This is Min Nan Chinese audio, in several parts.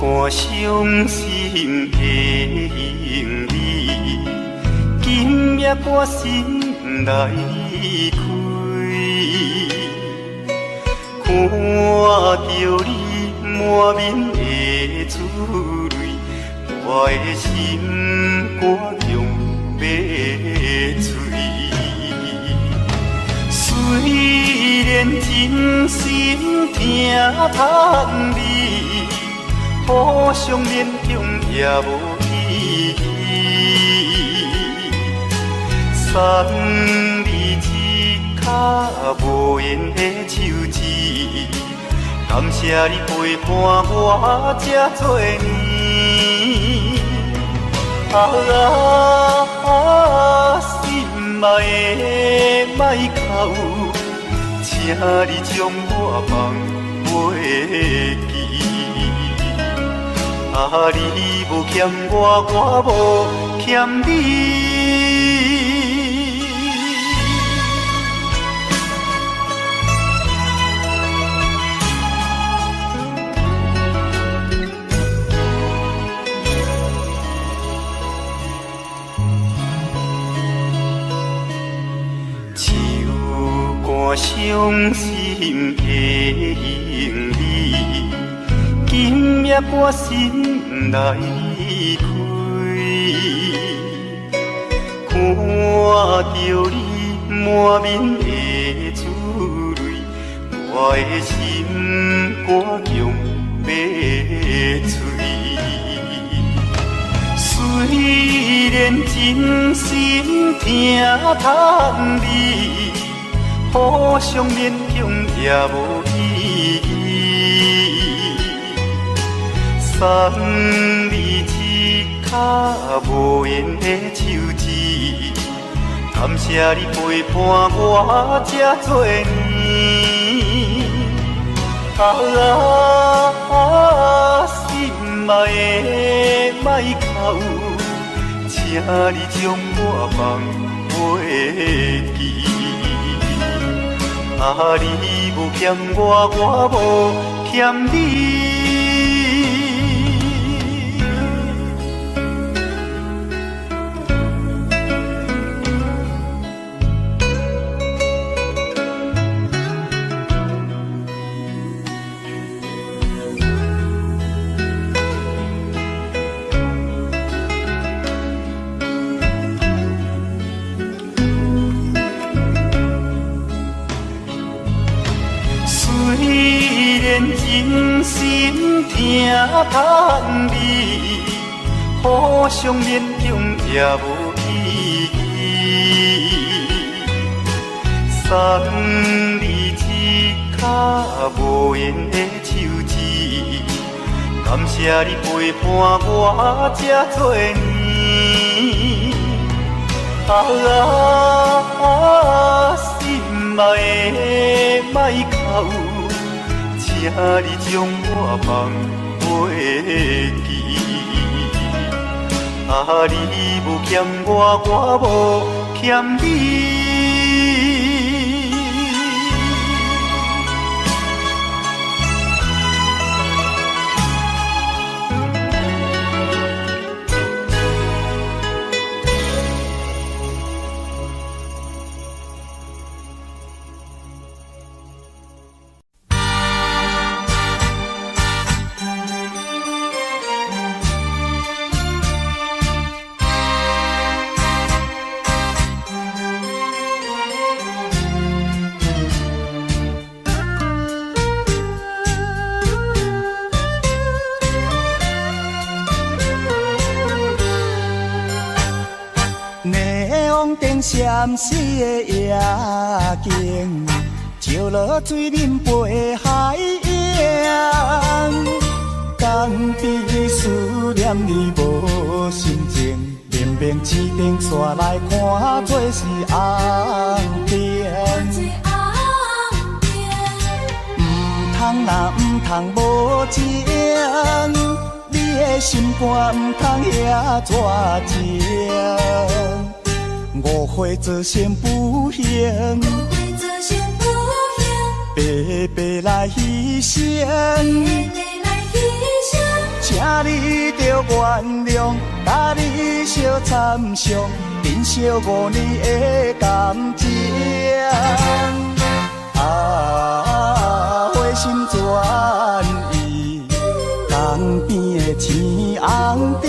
肝傷心的用你，今夜我心內開，看著你滿面的珠淚，我的心肝強欲碎。雖然真心疼痛你，互相勉強也無意義。送你一跤無緣的手指，感謝你陪伴我這多年。啊啊，心愛的莫哭，請你將我放袂記。啊，你無欠我，我無欠你。手肝傷心的用你，今夜我心內開，看著你滿面的珠淚，我的心肝強欲碎。雖然真心疼痛你，互相勉強也無意義。送你一跤無緣的手指，感謝你陪伴我這多年。啊啊，心愛的莫哭，請你將我放袂記。啊，你無欠我，我無欠你。真心疼痛你，互相勉強也無意義。送你一跤無緣的手指，感謝你陪伴我這多年。啊啊，心愛的莫哭，請你將我放袂記。啊，你無欠我，我無欠你。闪烁的夜景，照落水面飞海影，敢比思念你无心情，明明市顶煞来看做是红灯。毋通若毋通无情，你的心肝毋通遐绝情。误会造成不幸，白白来牺牲，这原諒，佮你相参详，珍惜五年的感情。啊，回心转意，江边的青红灯，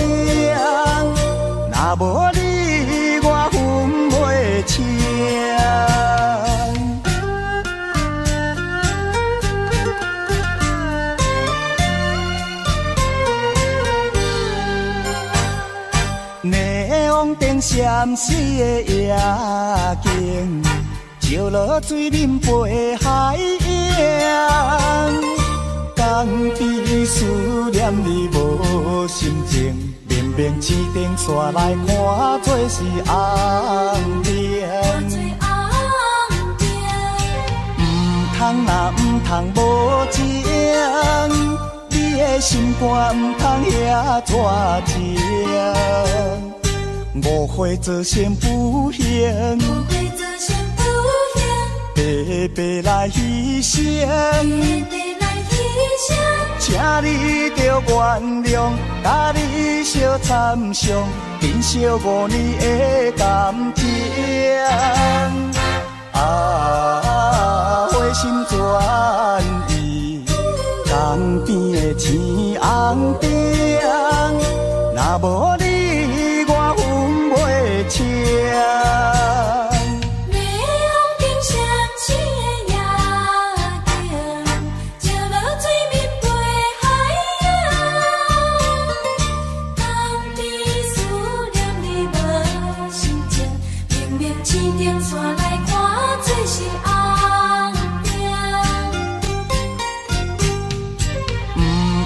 若无你，我分袂清。霓虹灯闪烁的夜景，照落水面飞海洋。江边思念你无心情，明明市灯线来看做是红灯。毋通啊毋通无情，你的心肝毋通遐绝情。误会造成不幸，白白来牺牲。请你著原谅，佮你相参详，珍惜五年的感情。啊，回心转意，江边的青红灯，若无你，我分袂清。霓虹灯闪烁的夜景，照落水面飞海洋。江边思念你无心情，明明市灯线来看做是红灯。毋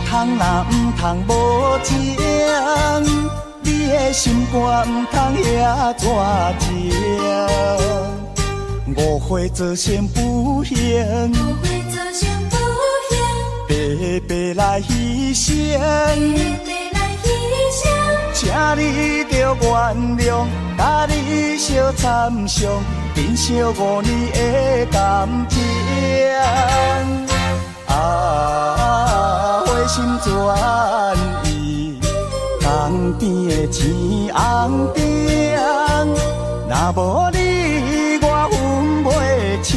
通啊毋通无情，你的心肝毋通遐绝情。误会造成不幸，白白来牺牲。请你著原谅，佮你相参详，珍惜五年的感情。啊，回心转意，江边的青红灯，若无你，我分袂清。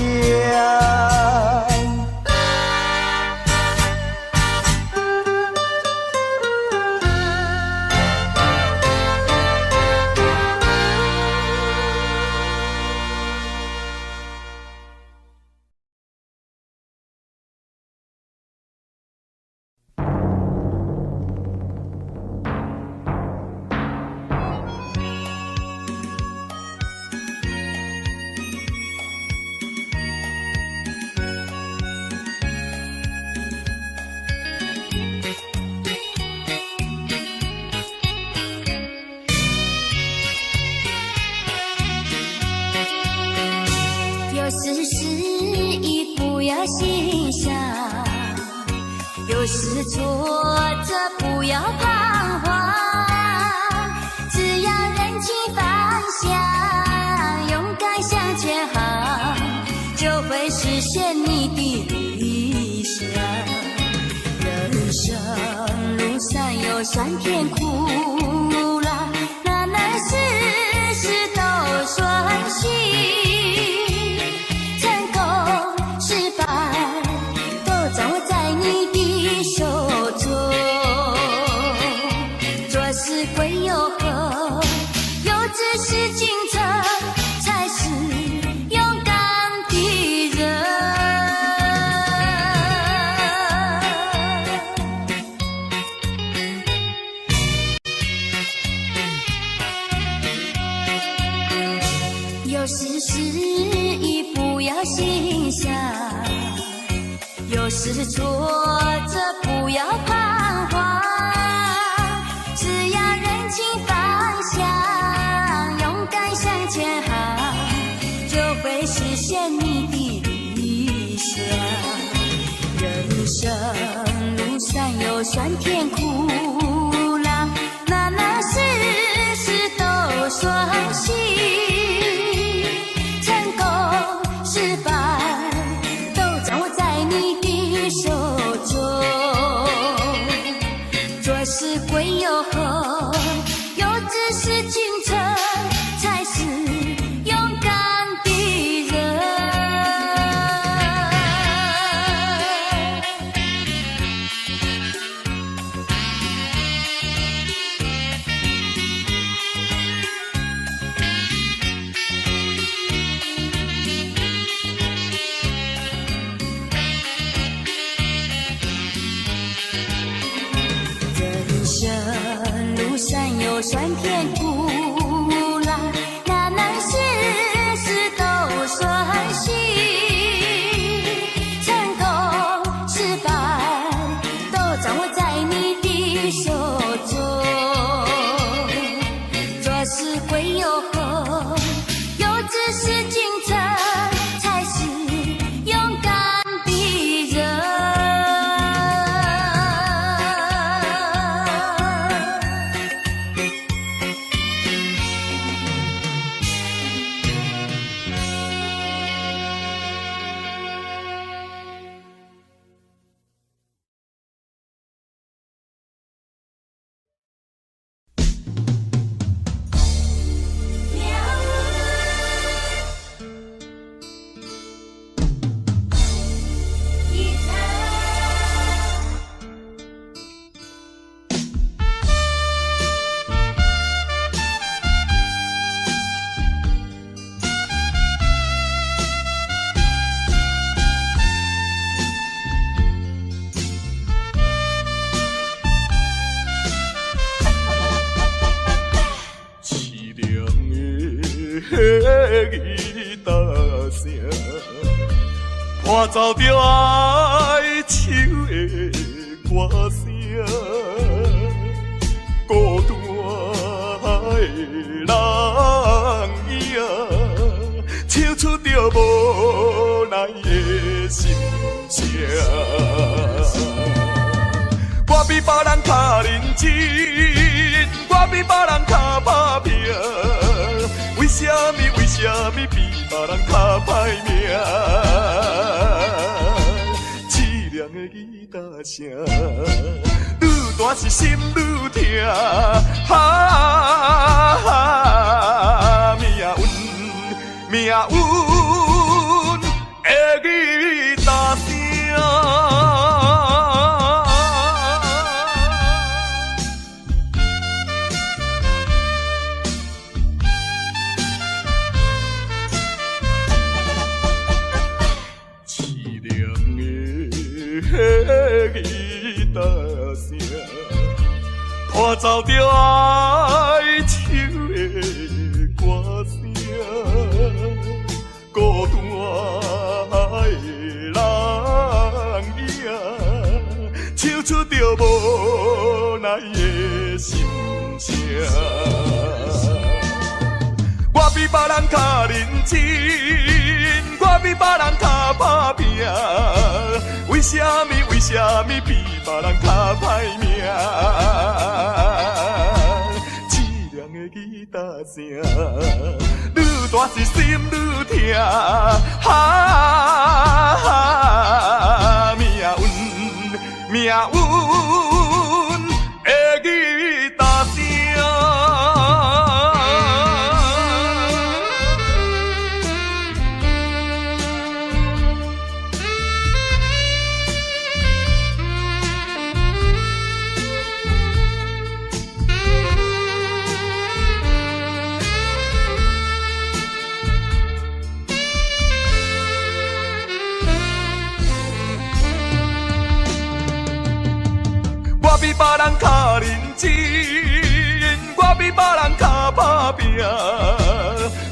有时失意不要心伤，有时挫折不要彷徨，只要认清方向，勇敢向前航，就会实现你的理想。人生路上有酸甜苦辣，哪能事事都顺心？成功失败都掌握在你的手中。做事贵有恒，有志是精诚，才是勇敢的人。有时失意不要心伤，有时挫折不要彷徨，只要认清方向，勇敢向前航，就会实现你的理想。人生路上有酸甜苦辣，哪能事事都顺心？成功失败都掌握在你的手中。做事贵有恒，有酸甜苦辣，哪能事事都順心？成功失敗都掌握在你的手中。做事會有後，有志是精誠，才是勇敢的人。凄涼的吉他聲，伴奏著哀愁的歌聲，孤單的人影，唱出著無奈的心聲。我比別人較認真，我比別人較打拼，為啥物？為啥物比別人較歹命？淒涼的吉他聲，愈彈是心愈疼。哈，命運，命運的吉他聲。凄涼的吉他聲，伴奏著哀愁的歌聲，孤單的人影，唱出著無奈的心聲。我比別人較認真，我比別人較打拼，為啥物？為啥物比別人較歹命？淒涼的吉他聲，愈彈是心愈疼。哈，命運，命運的吉他聲。我比別人較認真，我比別人較打拼，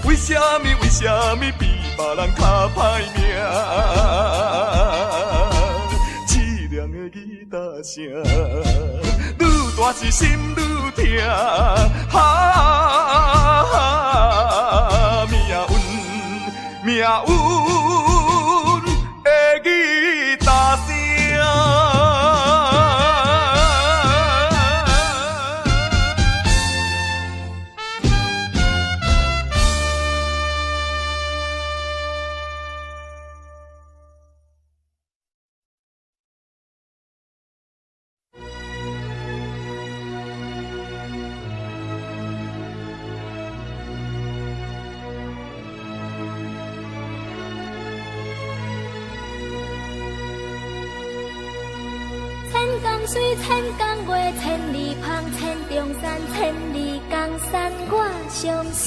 為啥物？為啥物比別人較歹命？淒涼的吉他聲，愈彈是心愈疼。哈，命運，命運的吉他聲。千江水，千江月，千里芳，千重山，千里江山，我相隨。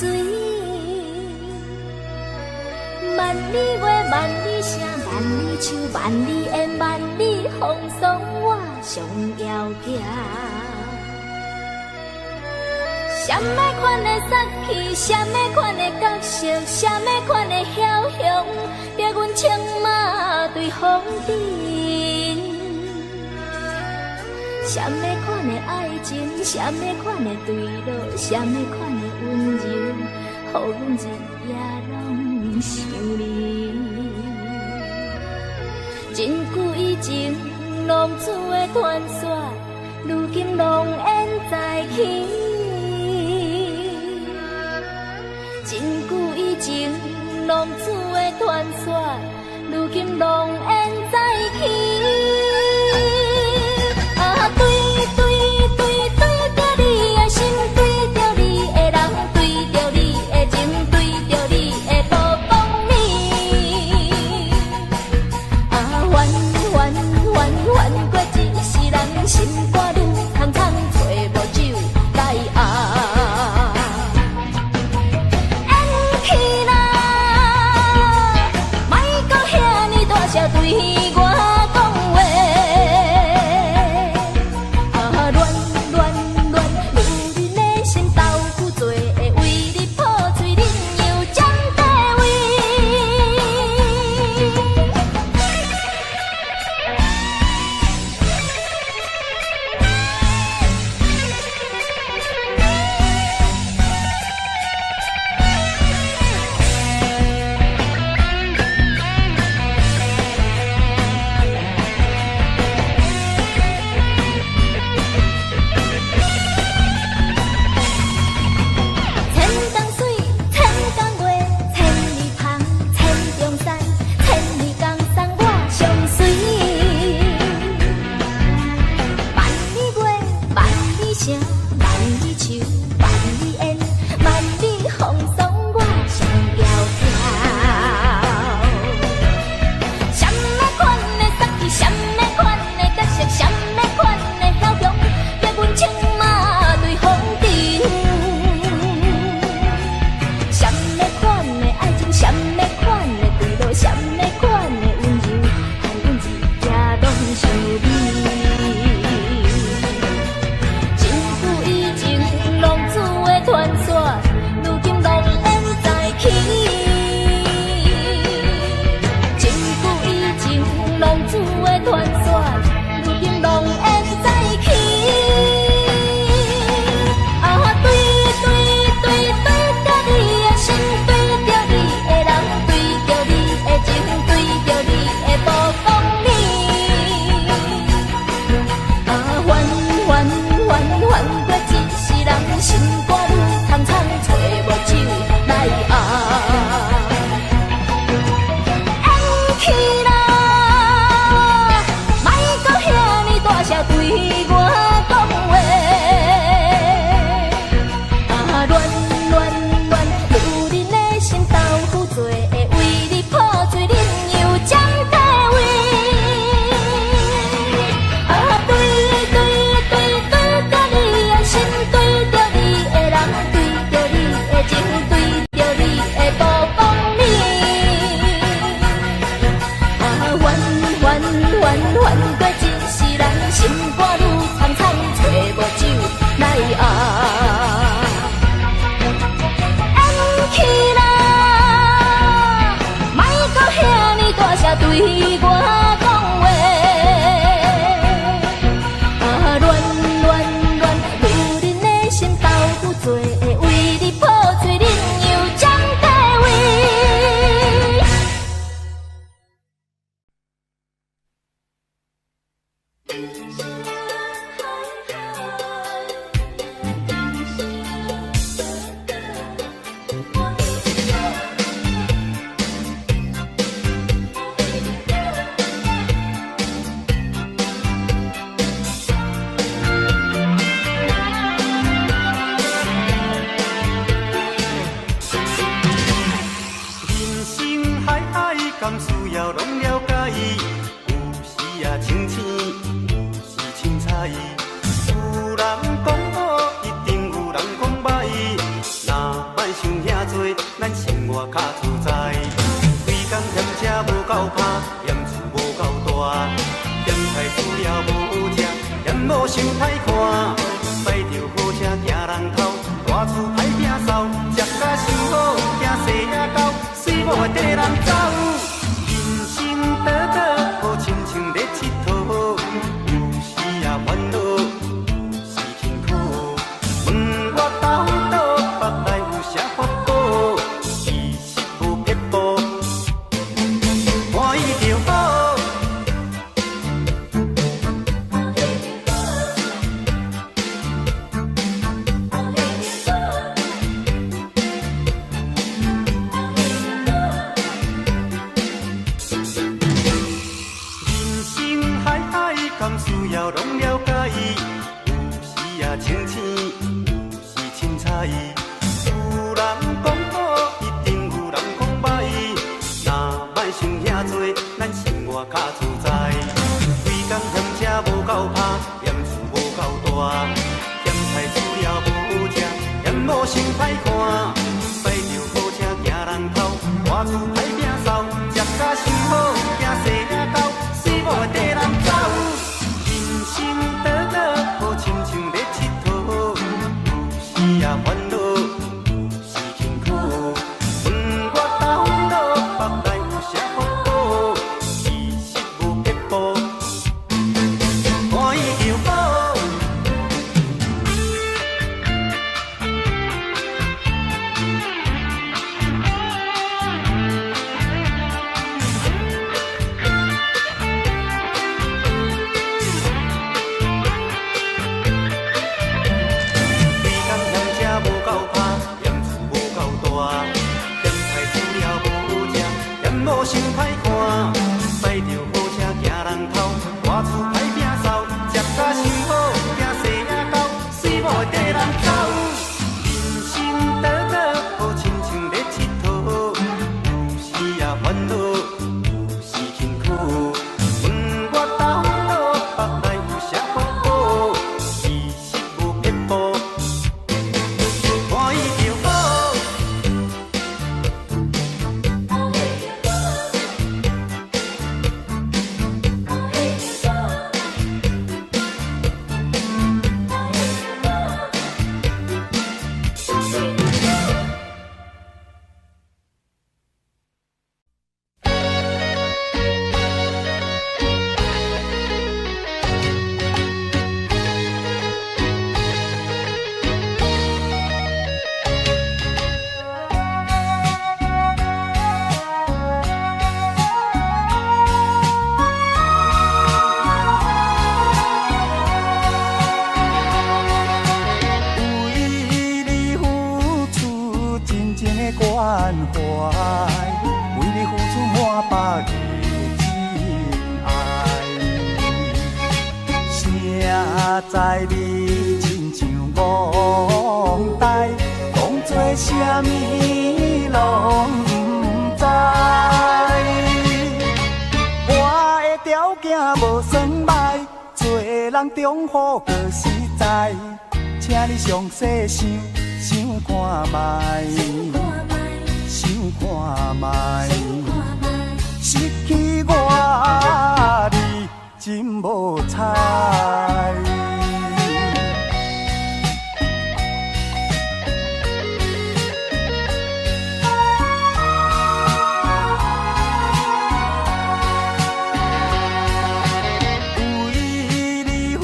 萬里月，萬里聲，萬里樹，萬里煙，萬里風霜，我上要行。啥物款的殺氣，啥物款的角色，啥物款的梟雄，逼阮銃馬對風塵。啥物款的愛情，啥物款的墜落，啥物款的溫柔，予阮日夜攏想你。真久以前，浪子的傳說，如今濃煙再起。真久以前，浪子的傳說，如今濃煙再起。啊，對對對對著你的心，對著你的人，對著你的情，對著你的無講理。啊，煩煩煩煩過一世人，心肝愈空空，揣無酒來紅。緣去啦，莫閣遐爾大聲對我講話。啊，亂亂亂，女人的心豆腐做的，為你破嘴，恁又占地位。千江水，千江月，千里芳，千中山，千里江山我相隨。萬里月，萬里城，萬里樹，萬里煙，萬里風霜我上遙遙。啥物款的殺氣，啥物款的角色，啥物款的梟雄，逼阮銃馬對風塵。啥物款的愛情，啥物款的墜落，啥物款的溫柔，害阮日夜攏想你。真久以前，浪子的傳說，如今濃煙再起。真久以前，浪子的傳說，如今濃煙再起。啊，對對對對著你的心，對著你的人，對著你的情，對著你的無講理。啊，煩煩煩煩過一世人，心肝愈空空，揣無酒來紅。緣去啦，莫閣遐爾大聲對我講話。啊，亂亂亂，女人的心豆腐做的，為你破嘴，恁又占地位。啊，對對對對著你的心，對著你的人，對著你的情，對著你的無講理。啊，煩煩煩煩過一世人，心肝愈空空，揣無酒來紅。緣去啦，莫閣遐爾大聲對我講話。啊，亂亂亂，女人的心豆腐做的，為你破嘴，恁又占地位。人生海海，甘需要攏了解？有時啊清醒，有時凊彩。有人講好，一定有人講歹。若莫想遐濟，咱生活較自在。規工嫌車無夠拍，嫌厝無夠大，嫌菜煮了無好食，嫌某傷歹看。駛著好車驚人偷，大厝歹摒掃，食甲傷好，驚生狗，死某會綴人走。人生短短，好親像咧𨑨迌，有時也煩惱，有時辛苦。問我頭路，腹內有啥福報？其實無結報，歡喜就好。規工嫌車無夠拍，嫌厝無夠大，嫌菜煮了無好食，嫌某傷歹看，駛著好車驚人偷，大厝歹摒掃，食甲傷好，驚生狗，死某會綴人走。人生短短，好親像咧𨑨迌，有時也煩惱，有時辛苦。問我頭路，腹內有啥福報？其實無結報，歡喜就好。為你付出真情的關懷，為你付出滿腹的情愛。誰知你親像戇呆，當作啥物攏毋知。我的條件無算䆀，做人中好閣實在。請你詳細想想看覓，想看覓，失去我你真無彩。為你付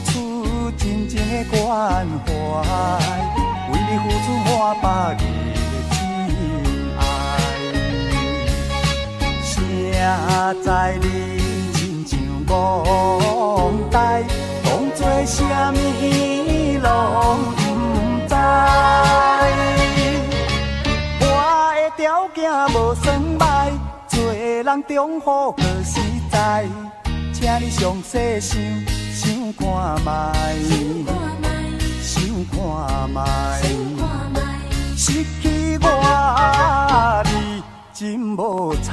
出真情的關懷，為你付出滿腹的情愛。誰知你親像戇呆，當作啥物攏毋知。我的條件無算䆀，做人中好閣實在。請你詳細想想看覓，想看覓，失去我你真無彩。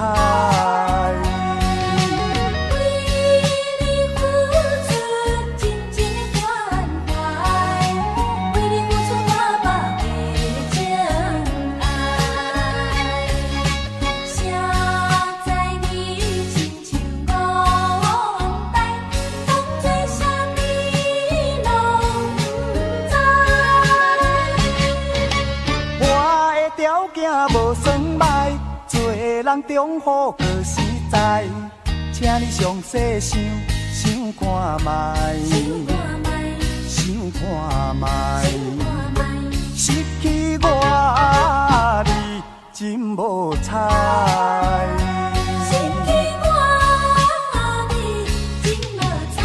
為你付出真情的關懷，為你付出滿腹的情愛。誰知你親像戇呆，當作啥物攏毋知。我的條件無算䆀，做人中好閣實在。請你詳細想想看覓，想看覓，失去我你真無彩。失去我你真無彩。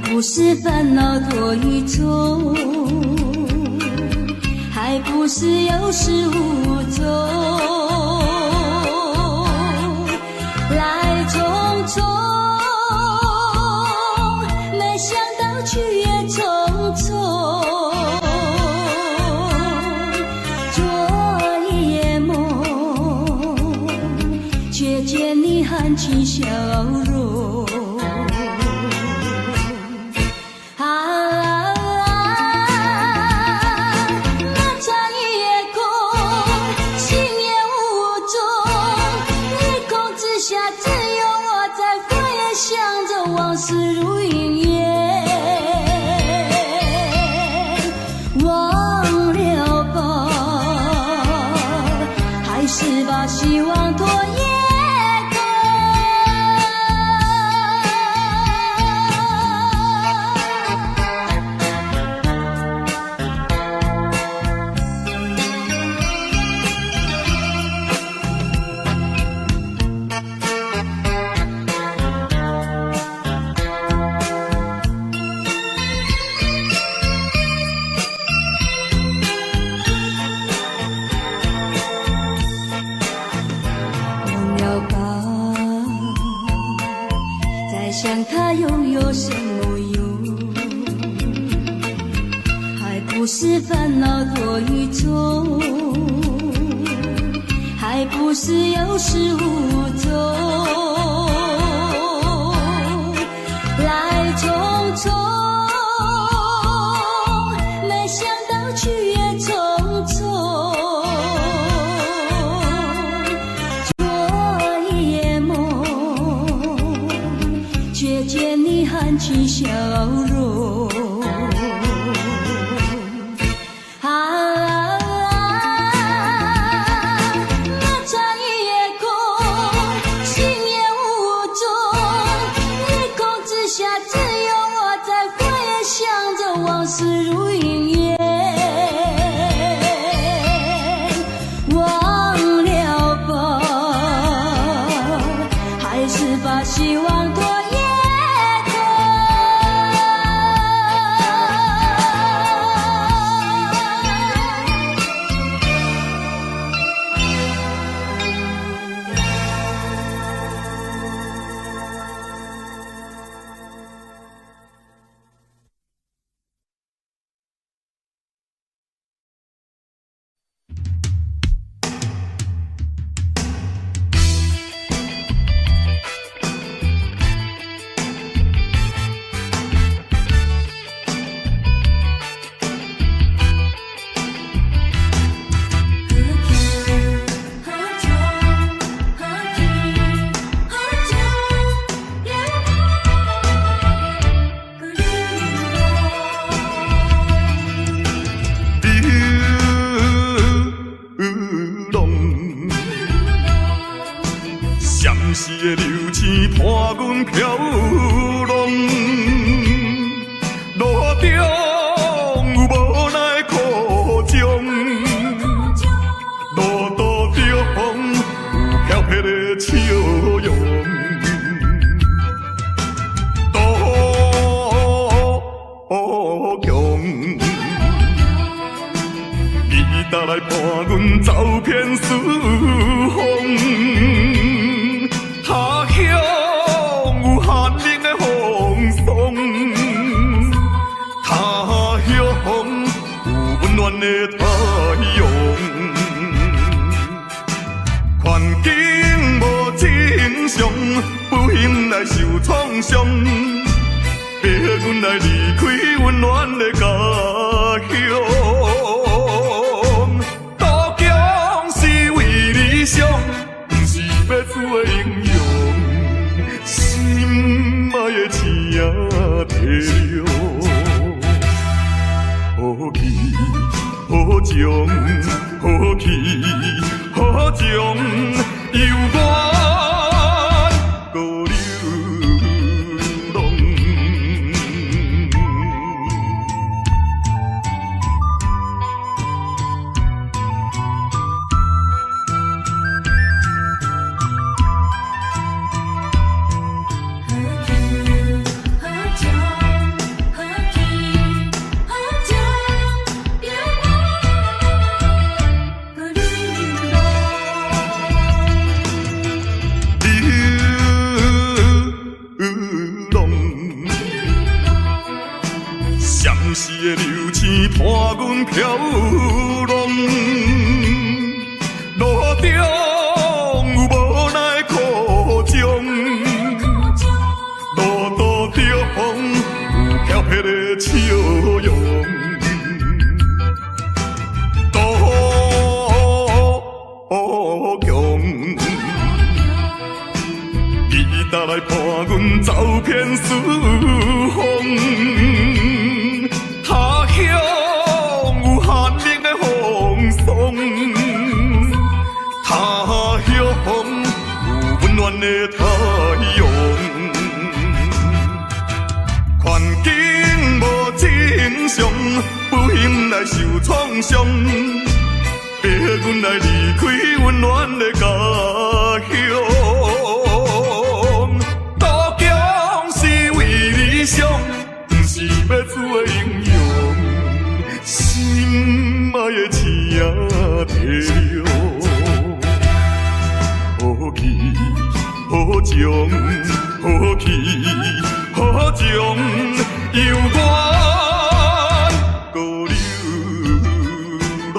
不是煩惱多一重，還不是有始無終。來匆匆，沒想到去也匆匆。做一夜夢，卻見你含情笑容。啊，漫長一夜空，心也無蹤。夜空之下，只有我在回想着往事如雲煙。忘了吧，還是把希望托夜空。忘了吧，再想他又有什麼用？還不是煩惱多一重，還不是有始無終。來匆匆，沒想到去也匆匆。做一夜夢，卻見你含情笑容。啊，漫長一夜空，心也無蹤。夜空之下，只有我在回想着往事如雲煙。忘了吧，還是把希望托夜空。何去何從何去何從猶閣流浪。流浪，閃烁的流星伴阮飄浪，路中有無奈苦衷，路途中有飄撇的笑容。渡強。伊搭來伴阮走遍四方，他鄉有寒冷的風霜，他鄉有溫暖的太陽。環境無正常，不幸來受創傷，逼阮來離開溫暖的家鄉。渡強是為理想，毋是欲做英雄。心愛的請體諒，何去何從？何去何從？猶原閣流浪。何去何從？閃時的流星伴阮飄浪。路中有無奈苦衷，路途中有飄撇的笑容。渡強，吉他來伴阮走遍四方。他鄉有寒冷的風霜，他鄉有溫暖的太陽。環境無正常，不幸來受創傷，逼阮來離開溫暖的家鄉。渡強是為理想，毋是欲做英雄。心愛的請體諒，何去何從？何去何從？猶原閣流浪。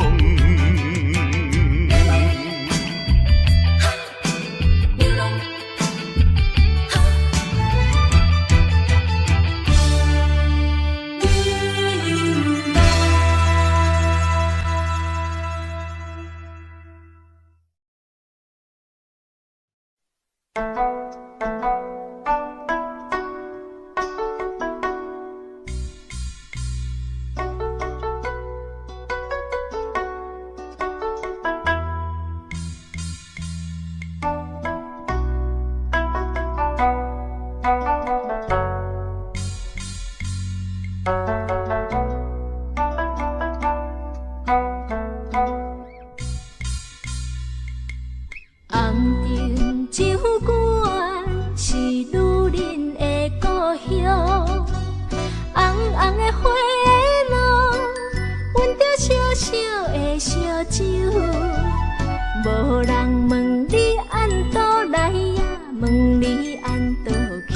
紅燈酒館是女人的故鄉，紅紅的花露，溫著小小的燒酒。無人問你按倒來呀，問你按倒去。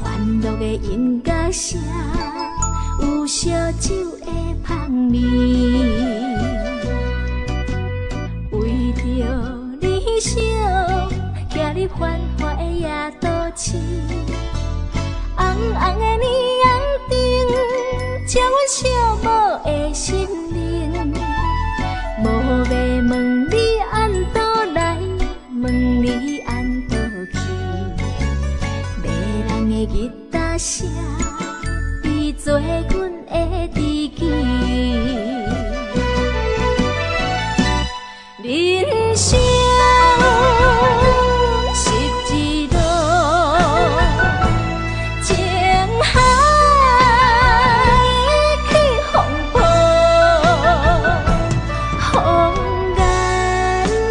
歡樂的音樂聲，有燒酒的香味。為著理想，行入繁華的夜都市，紅紅的霓虹燈，照阮寂寞的心靈。無欲問你按倒來，問你按倒去。迷人的吉他聲，伊做阮的知己。人生十字路，情海起風波，風眼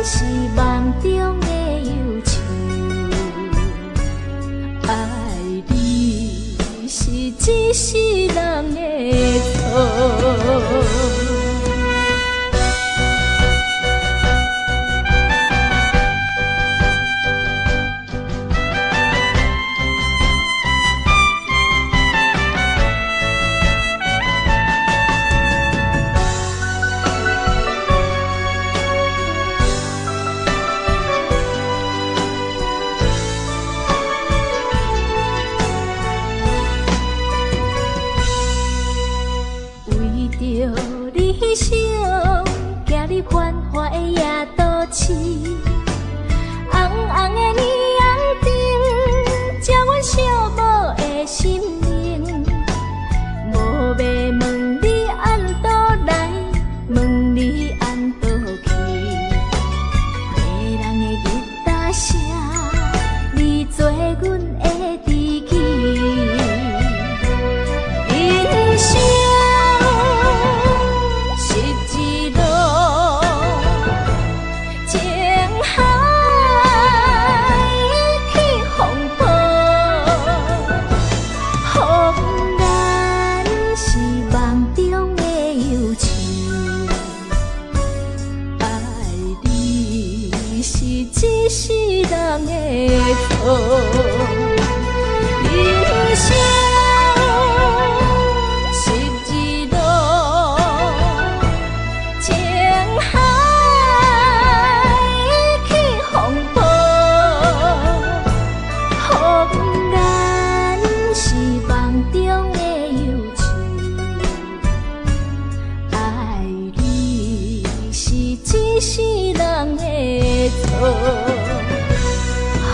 是夢中的憂愁，愛你是一世人的錯。為著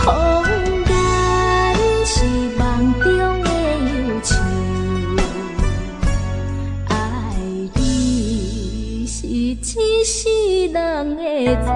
風眼是夢中的憂愁，愛你是一世人的錯。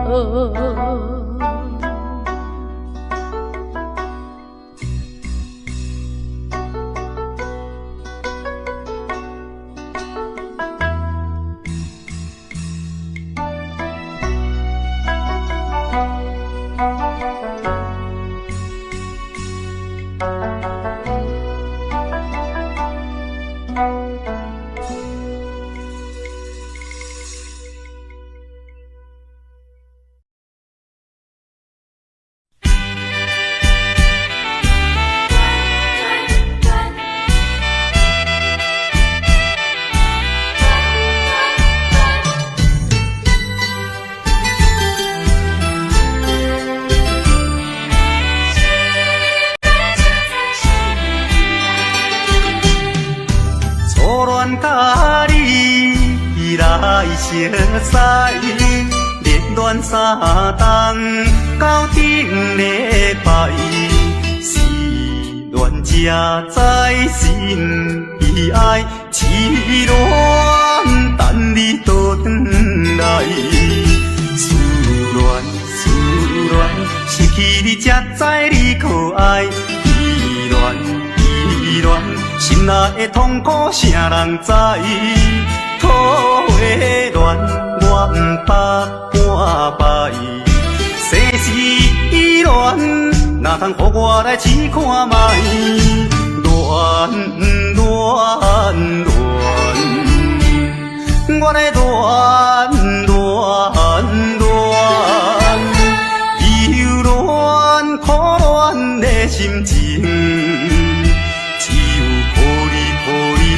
初恋佮你來熟似，熱戀三冬到頂禮拜，失戀才知心悲哀，痴戀等你倒轉來，思戀思戀，失去你才知你可愛，依戀依戀。心內的痛苦啥人知？桃花戀我毋捌半擺，世事依恋，哪通予我來試看覓？戀戀戀，我咧戀戀戀，猶戀苦戀的心情。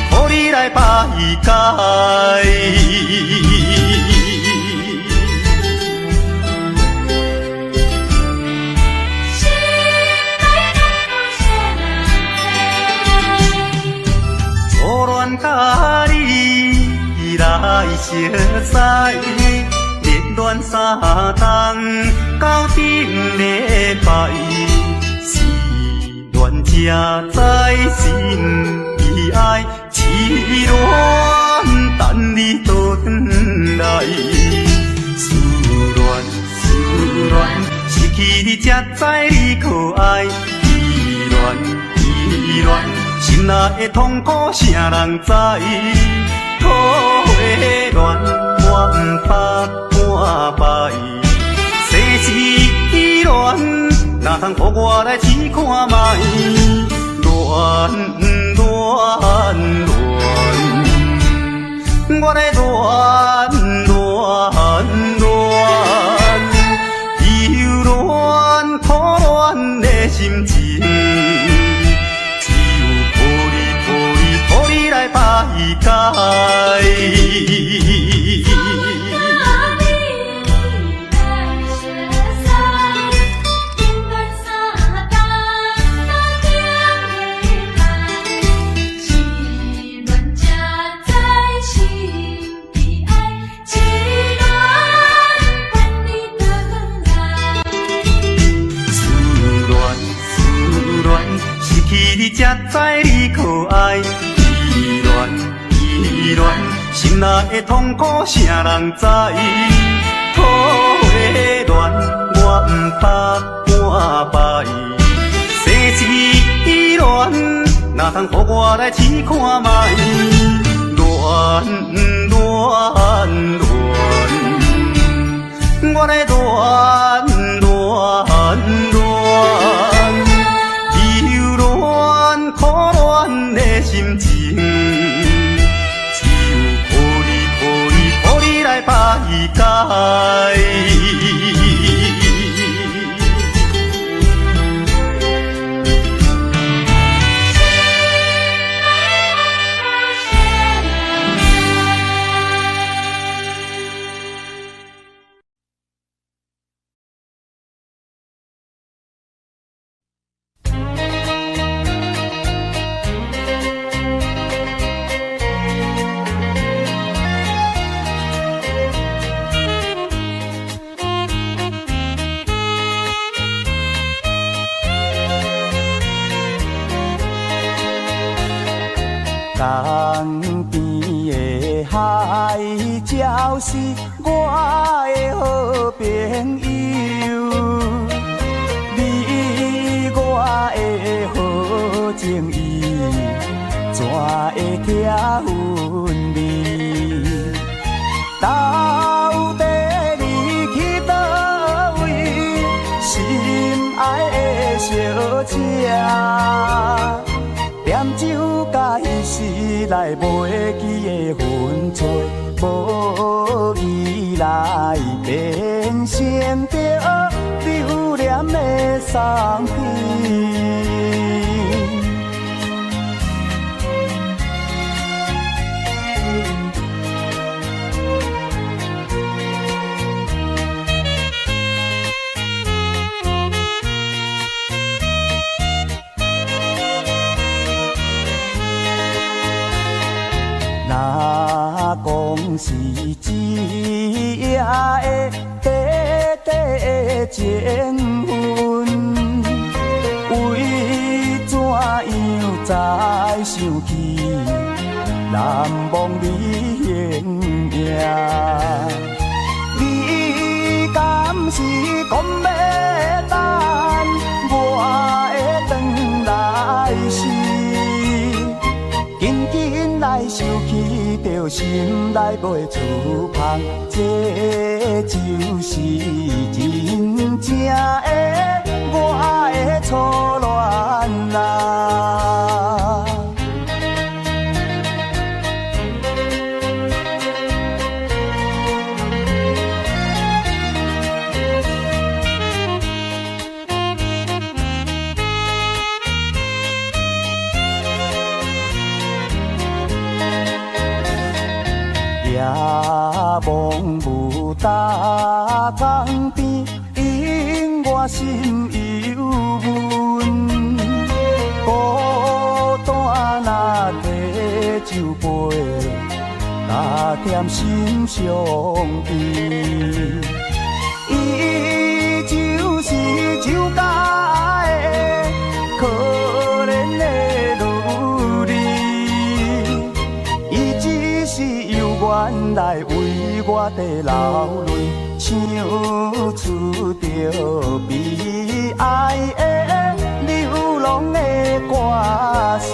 予你來排解。初戀佮你來熟似，熱戀三冬到頂禮拜，失戀才知心悲哀。痴戀等你倒轉來，思戀思戀，失去你才知你可愛，依戀依戀，心內的痛苦啥人知？桃花戀我毋捌半擺，世事依戀，哪通予我來試看覓？戀戀戀，我咧戀戀戀，猶戀苦戀的心情，只有予你予你予你來排解。才知你可愛，依戀依戀，心內的痛苦啥人知？桃花戀我毋捌半擺，世事依戀，哪通予我來試看覓？戀戀戀，我咧戀戀戀。苦戀的心情，只有予你予你予你來排解。江邊的海鳥是我的好朋友，你我的好情意，怎會拆分離？到底你去佗位？心愛的小姐，踮酒家彼時來袂記的分寸，無意來變成著留戀的送別。若講是一夜的短短的情分，為怎樣才想起難忘你形影？你敢是講欲等我會轉來時？緊緊來想起，著心內袂出芳，這就是真正的我的初戀啊！夜望霧大江邊，引我心憂悶。孤單若提酒杯，加添心相悲。伊就是酒家的可憐的女兒，伊只是猶原來為我佇流淚，唱出著悲哀的流浪的歌詞。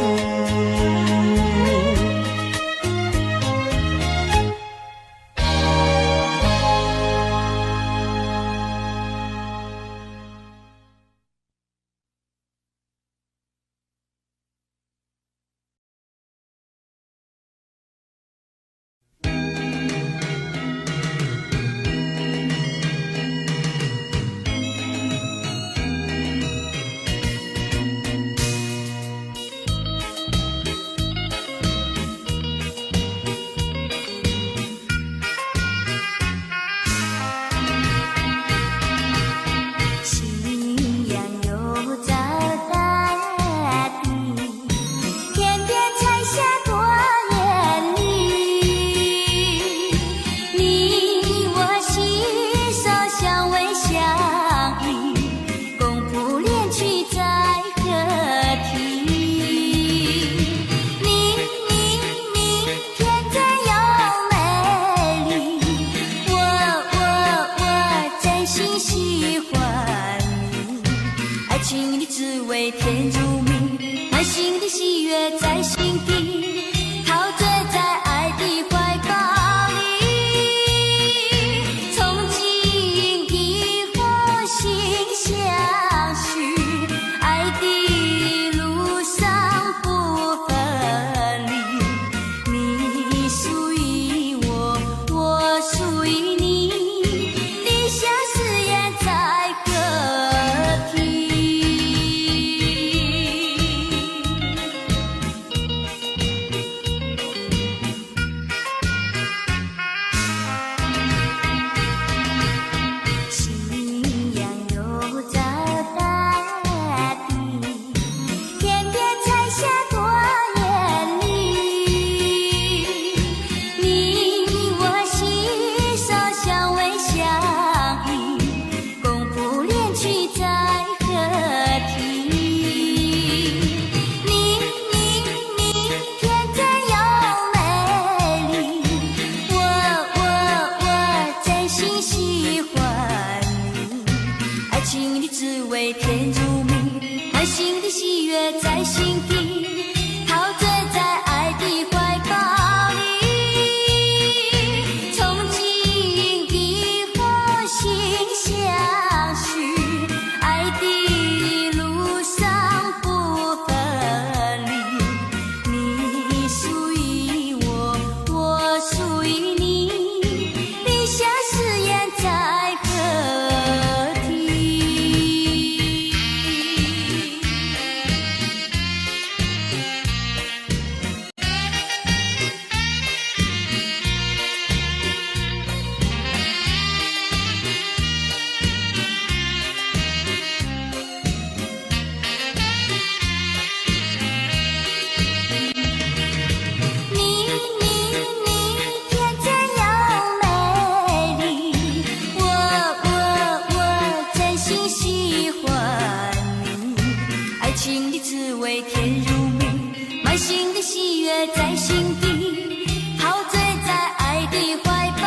悅在心底，陶醉在愛的懷抱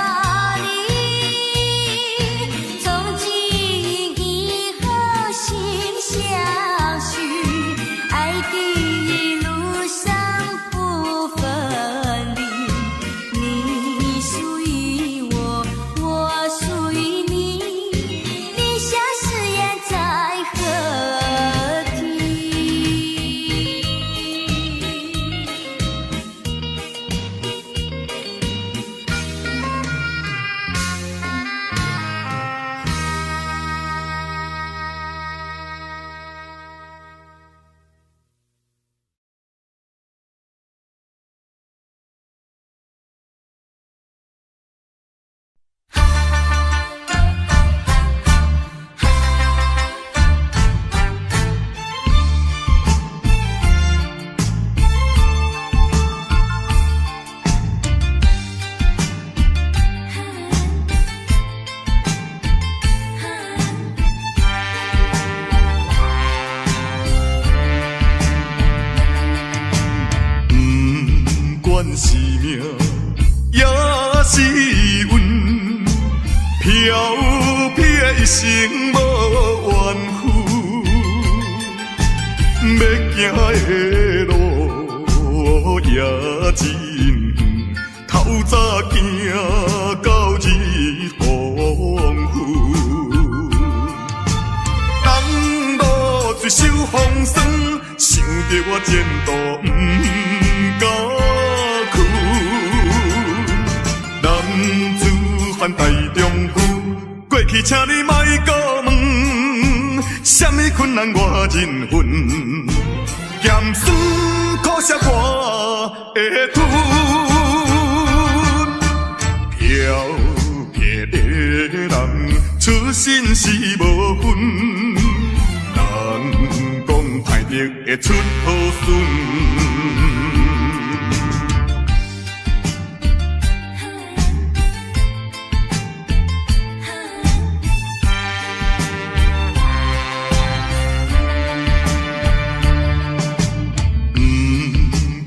裡。從今以後心相許，愛的一路上不分離。你屬於我，我屬於你，立下誓言在河堤。不管是命也是運，飄撇一生無怨負。欲行的路也真遠，透早行到日黃昏。東落水受風霜，想著我前途毋敢屈。男子漢大丈夫，過去請你莫閣問，啥物困難我認分，鹹酸苦澀我會吞。飄撇的人出身是無分，人講歹德會出好孫。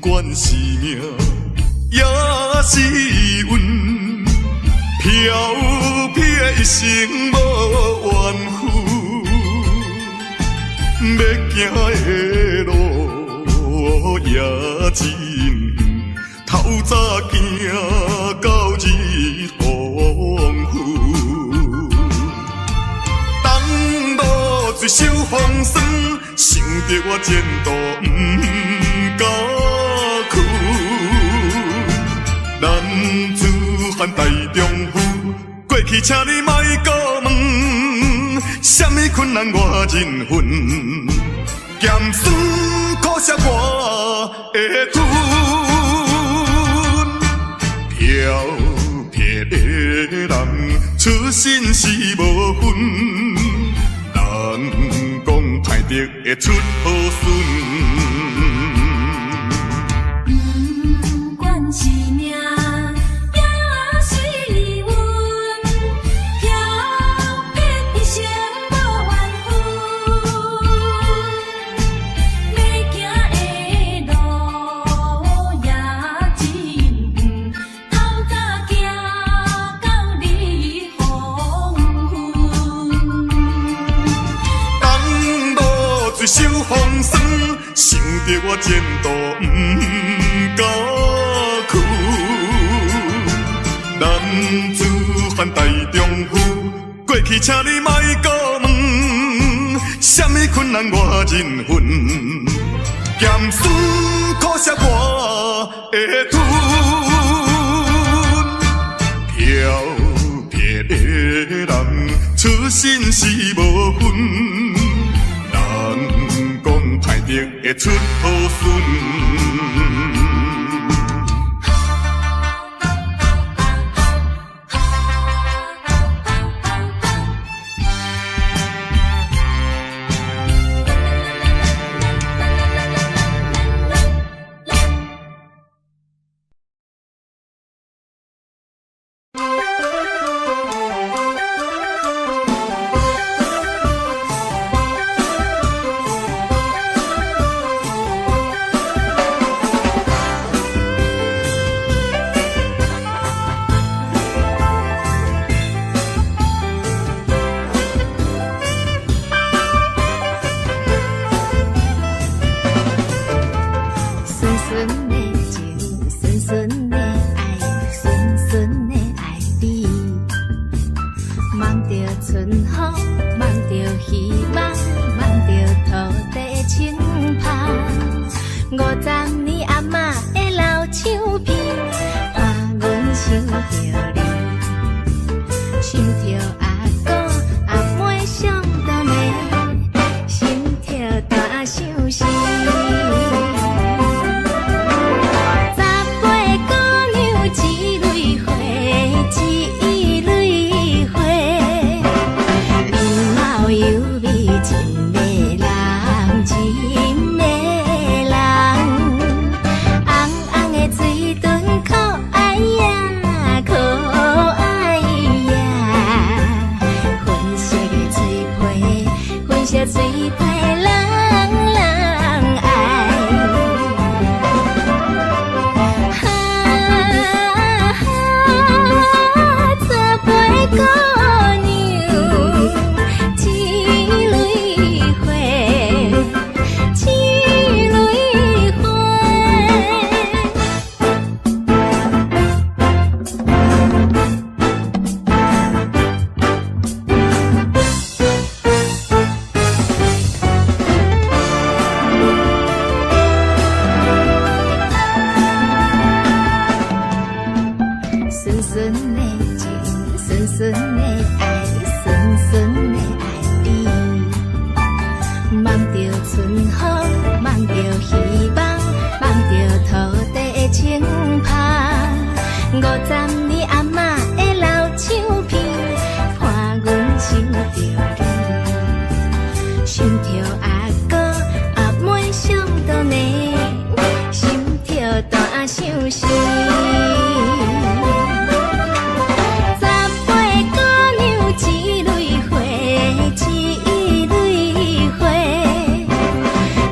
不管是命也是運，飄撇一生無怨負。欲行的路也真遠，透早行到日黃昏。東落水受風霜，想著我前途毋敢屈。男子漢大丈夫，過去請你莫閣問，啥物困難我認分，鹹酸苦澀我會吞。飄撇的人出身是無分，人講歹德會出好孫。不管是命也是運，飄撇一生無怨負。欲行的路也真遠，透早行到日黃昏。東落水受風霜，想著我前途毋敢屈。男子漢大丈夫，過去請你莫閣問，啥物困難我認分，鹹酸苦澀我會吞。飄撇的人出身是無分，人講歹德會出好孫。50年阿嬤的老唱片，伴阮想著你，想著阿哥阿妹上当年，心跳大相思。18姑娘一蕊花，一蕊花，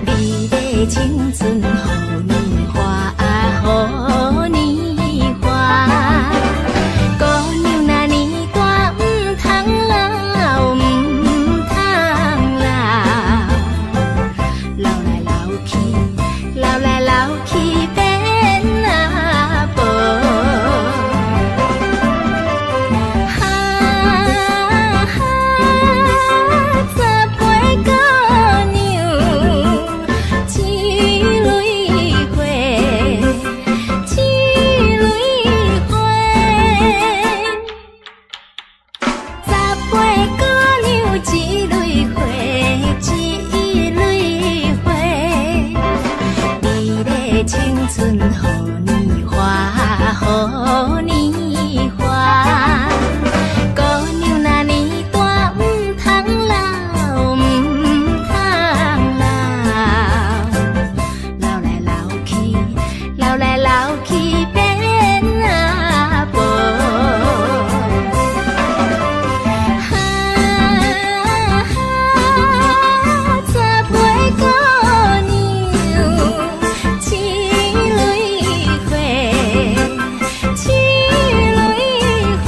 美麗青春予年華，予年華。姑娘若年大，毋通老，毋通老，老來老去，老來老去變阿婆。哈哈，18姑娘一蕊花，一蕊花。18姑娘一蕊花，一蕊花，美麗青春予年華，予年華。姑娘若年大，毋通老，毋通老，老來老去，老來老去變阿婆。哈哈，18姑娘一蕊花，一蕊花。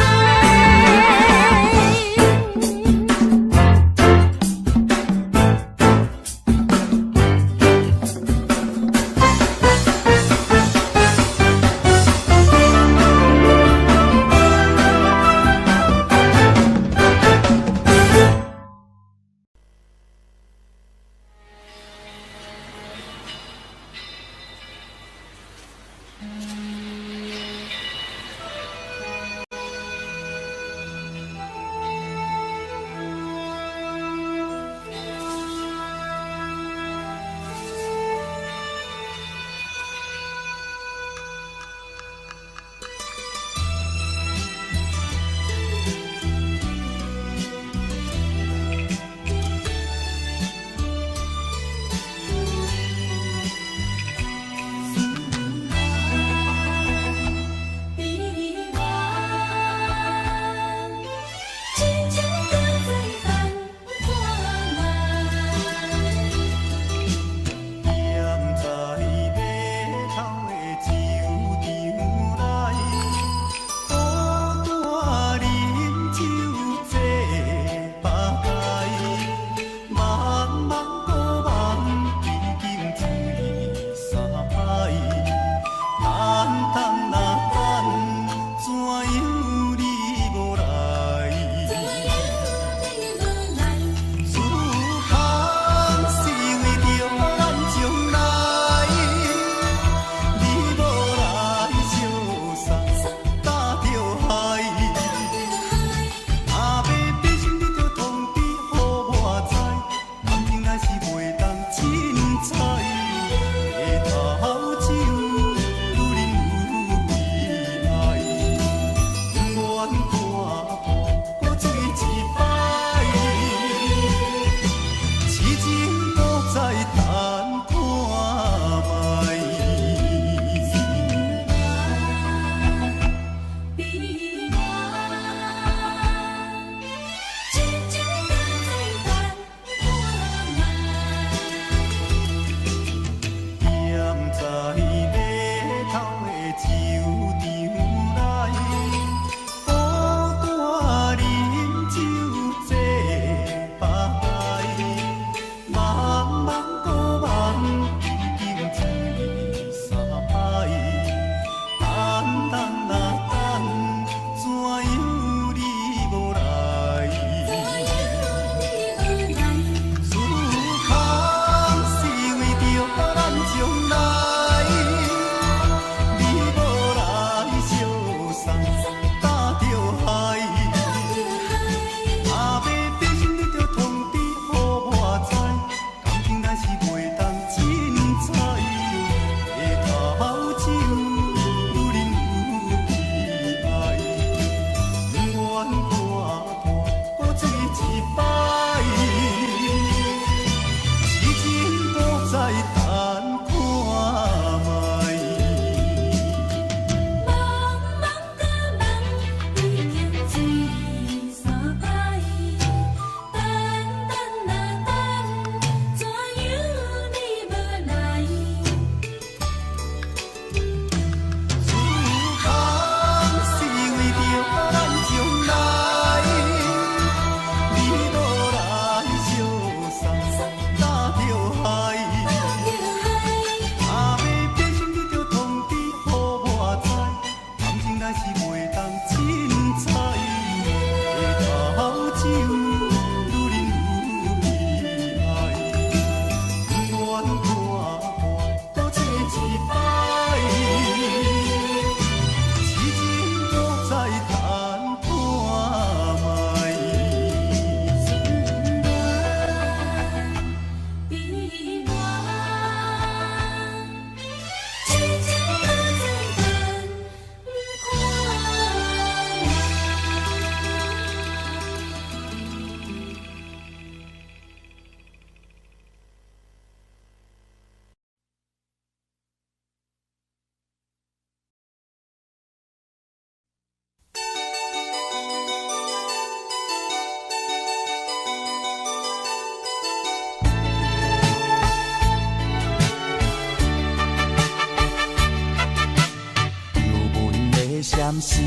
时，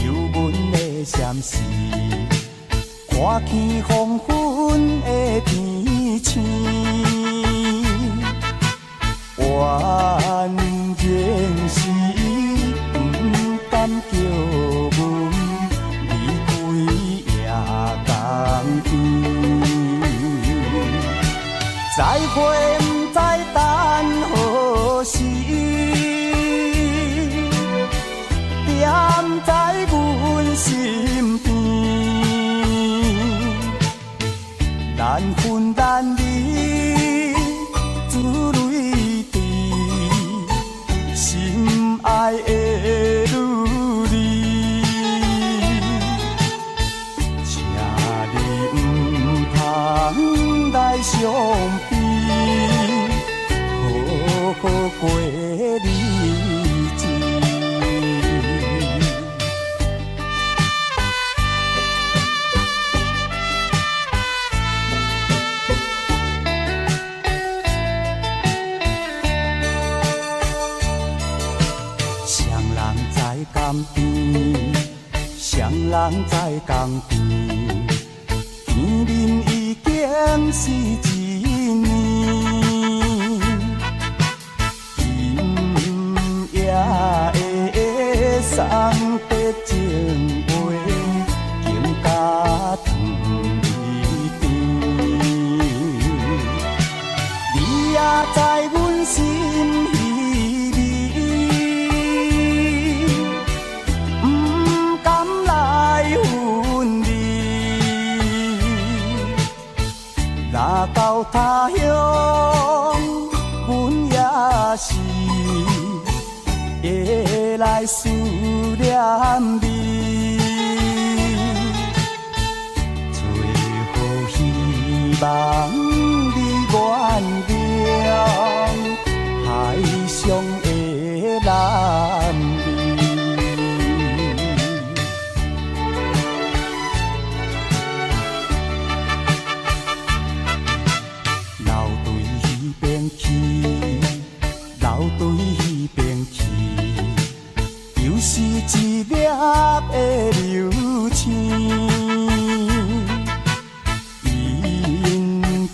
油温的闪时，看见黄昏的天星，原然是不甘叫阮离开夜江边，再会不知等何时，惦在阮身边，难分难离，珠泪滴，心爱的女儿，请你毋通来伤悲，好好过日子。双人在江边，双人在江边，见面已經是一年。今夜的送別情話，更加甜甜。你也知阮心稀微，不甘來分離。若到他鄉，阮也是會來思念你。最好希望你原諒海上的男兒。老對彼邊去，老對彼邊去，又是一粒的流星，引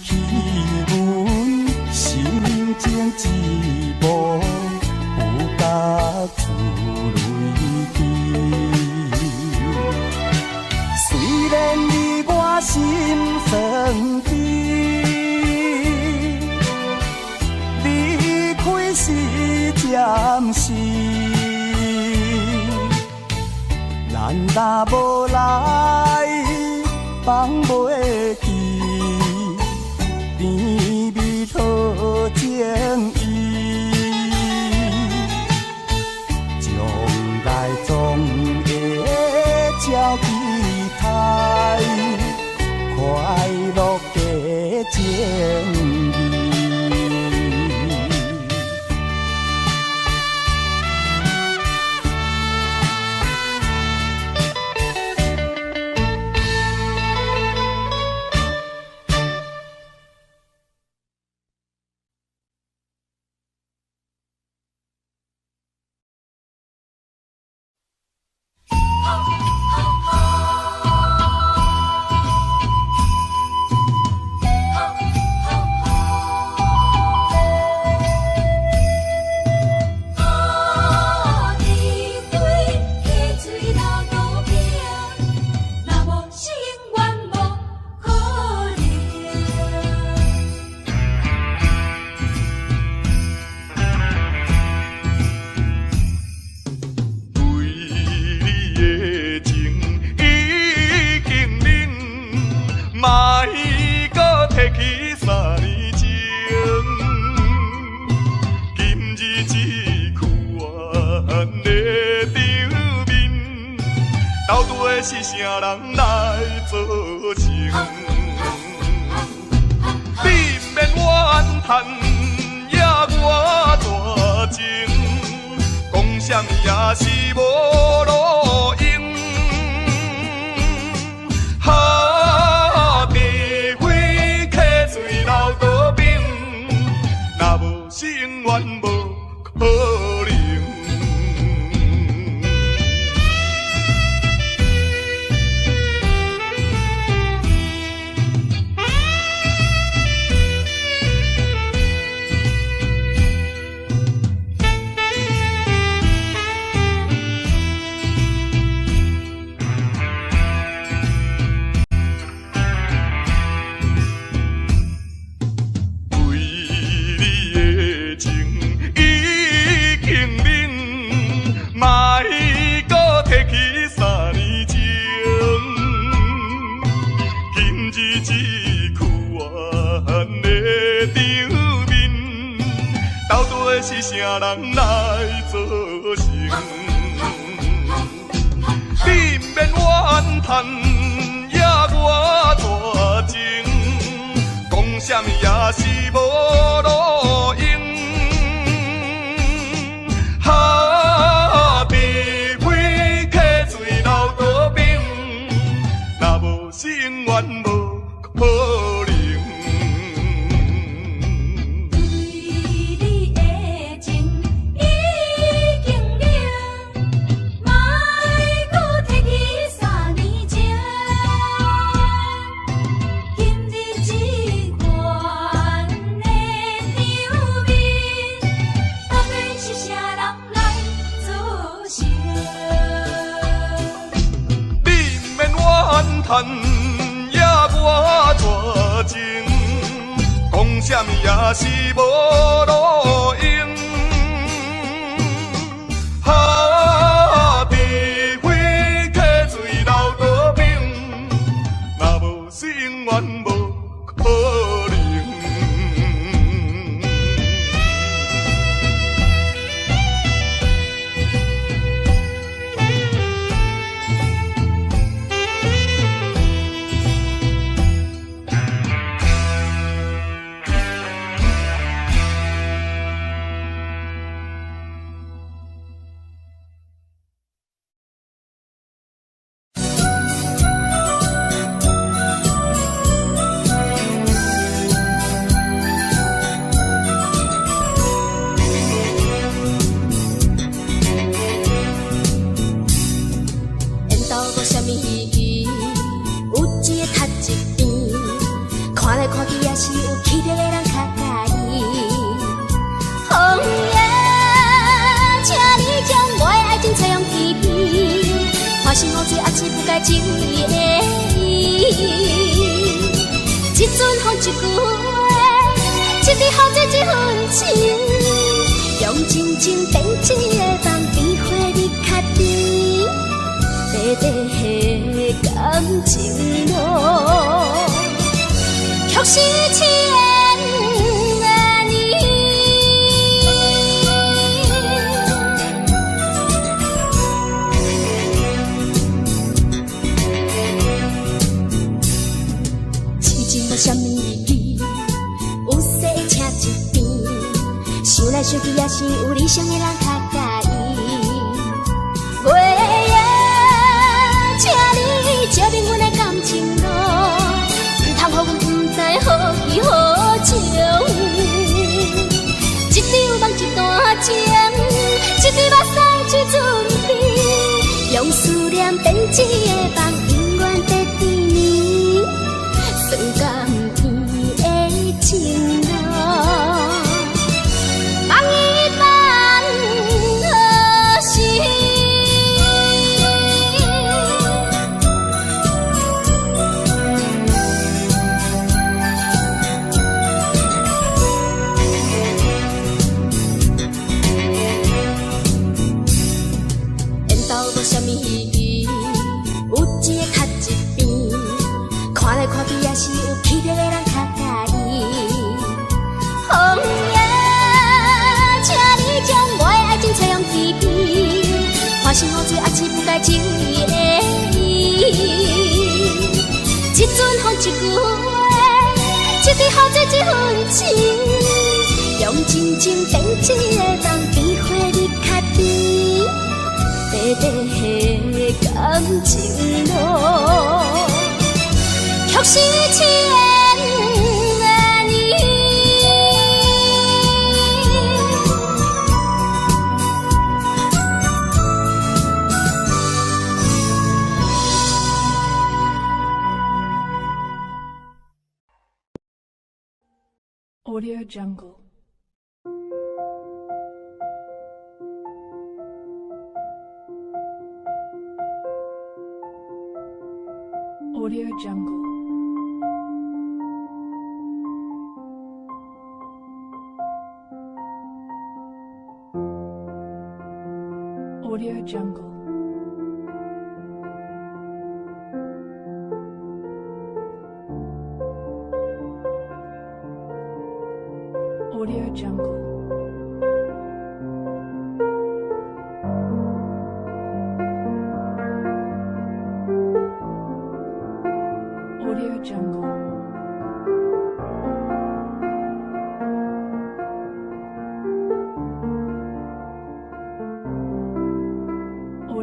起阮心情一幕，不觉出淚滴。雖然你我心酸甜，離開是暫時，咱若無來放袂記，甜蜜好情意，將來總會照期待，快樂的情義。滴水溪水流路边，若无是永远无可能。對你的情已經冷，莫閣提起三年前。今日這款的場面，到底是啥人來造成？你毋免怨嘆，也我大情，講啥物也是無路用。哈，除非溪水流倒冰，若無是永遠無可能。啥人來做成？你毋免怨嘆，也我大情，講啥物也是無路用。哈，除非溪水流倒冰，若無是永遠無可能。對你的情已經冷，莫閣提起三年前。今日這款的場面，到底是啥人來造成？你毋免怨嘆，也我大情，講啥物也是無路用。哈，除非溪水流倒冰，若無是永遠無可能。緣投無啥物戲，有一个讀一邊，看來看去也是有氣質的人較佮意。風呀，請你將我的愛情採用天邊，看是我最也是不該情意的伊。一陣風一句話，一滴雨水一分情，用真情編織的夢，變花蜜較甜。短短的感情路，卻是千年。痴情無啥物意，有勢請一邊，想來想去也是有理想的人較佮意。月夜，請你照明阮的感情路，毋通予阮毋知何去何從。一場夢一段情，一滴目屎一陣甜，用思念編織的夢，永遠在甜蜜，酸甘甜的情路，放伊放何時？緣投無啥物戲，有一个讀一邊，看來看去也是有氣質的人較佮意。風呀，請你將我的愛情採用天邊，看是雨水也是不該情意的伊。一陣風一句話，一滴雨水一分情，用真情編織的夢，變花蜜較甜。短短的感情路，卻是千年。 Audio Jungle. Audio Jungle. Audio Jungle. Audio Jungle.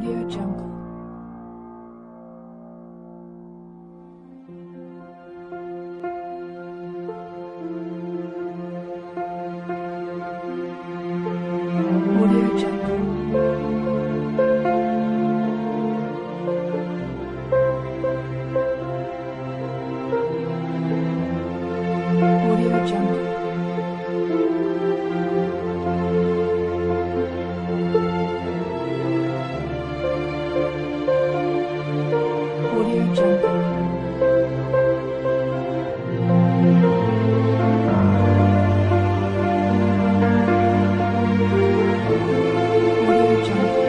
Audio Jungle. Audio Jungle. Audio Jungle. Audio Jungle. Audio Jungle. Audio Jungle.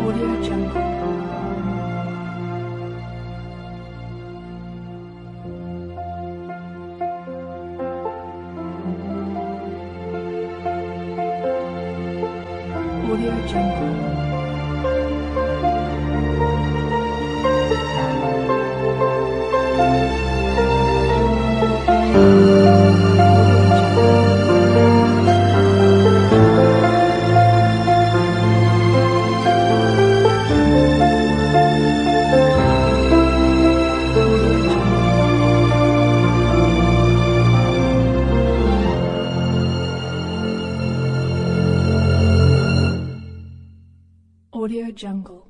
Audio Jungle. Audio Jungle. Audio Jungle. Audio Jungle.